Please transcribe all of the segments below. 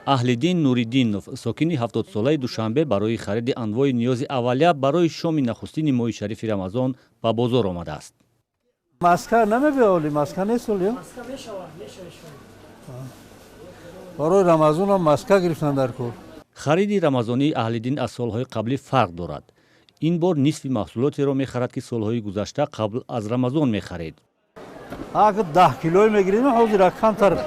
Аҳлиддин Нуриддинов, сокини 70-солаи Душанбе, барои хариди анвои ниёзи аввалия барои шоми нахустини моҳи шарифи Рамазон ба бозор омадааст. Маска намебиёли, маска нест оли. Барои Рамазонам маска гирифтан дар кор. Хариди рамазонии Аҳлиддин аз солҳои қаблӣ фарқ дорад. Ин бор нисфи маҳсулотеро мехарад, ки солҳои гузашта қабл аз Рамазон мехарид. Ака, 10 килои мегирем, ҳозир камтар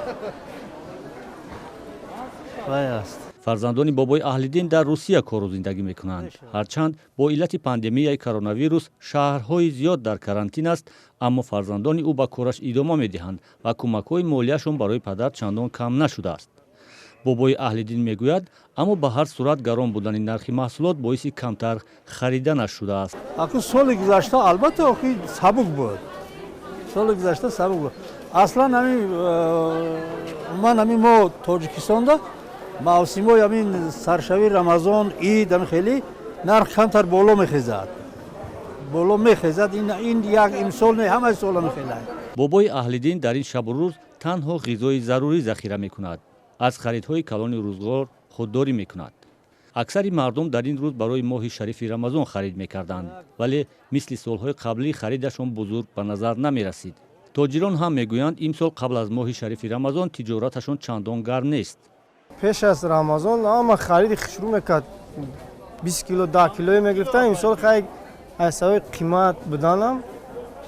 вай аст. Фарзандони бобои Аҳлиддин дар Русия кору зиндагӣ мекунанд. Ҳарчанд бо иллати пандемияи коронавирус шаҳрҳои зиёд дар карантин аст, аммо фарзандони ӯ ба кораш идома медиҳанд ва кӯмакҳои молияшон барои падар чандон кам нашудааст, бобои Аҳлиддин мегӯяд. Аммо ба ҳар сурат гарон будани нархи маҳсулот боиси камтар хариданаш шудааст. Аку, соли гузашта албатта охи сабук буд, соли гузашта сабук буд. Аслан ҳамин умуман ҳамин мо Тоҷикистонда мавсимҳои ҳамин саршавии Рамазон, ид, ҳамин хеле нарх камтар боло мехезад, боло мехезад. Ин як имсол не, ҳамаи сола мехелад. Бобои Аҳлиддин дар ин шабу рӯз танҳо ғизои зарурӣ захира мекунад, аз харидҳои калони рӯзғор худдорӣ мекунад. Аксари мардум дар ин рӯз барои моҳи шарифи Рамазон харид мекарданд, вале мисли солҳои қаблӣ харидашон бузург ба назар намерасид. Тоҷирон ҳам мегӯянд, имсол қабл аз моҳи шарифи Рамазон тиҷораташон чандон гарм нест. Пеш аз Рамазон ҳама хариди шурӯъ мекард, 20 кило, 10 килое мегирифтан. Имсол хай аз сабаби қимат буданам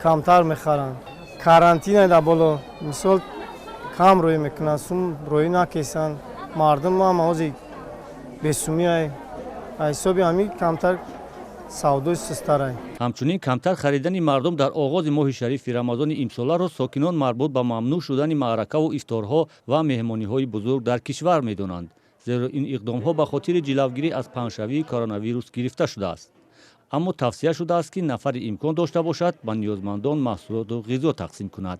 камтар мехаранд. Карантина дар боло, мисол, кам рӯй мекунанд, сум рӯй накесанд. Мардум ҳам ҳозир бесумиай, аз ҳисоби ҳамин камтар савдои сустарай. Ҳамчунин камтар харидани мардум дар оғози моҳи шарифи Рамазони имсоларо сокинон марбут ба мамнӯъ шудани маъракаву ифторҳо ва меҳмониҳои бузург дар кишвар медонанд, зеро ин иқдомҳо ба хотири ҷилавгирӣ аз паҳншавии коронавирус гирифта шудааст. Аммо тавсия шудааст, ки нафаре имкон дошта бошад, ба ниёзмандон маҳсулоту ғизо тақсим кунад.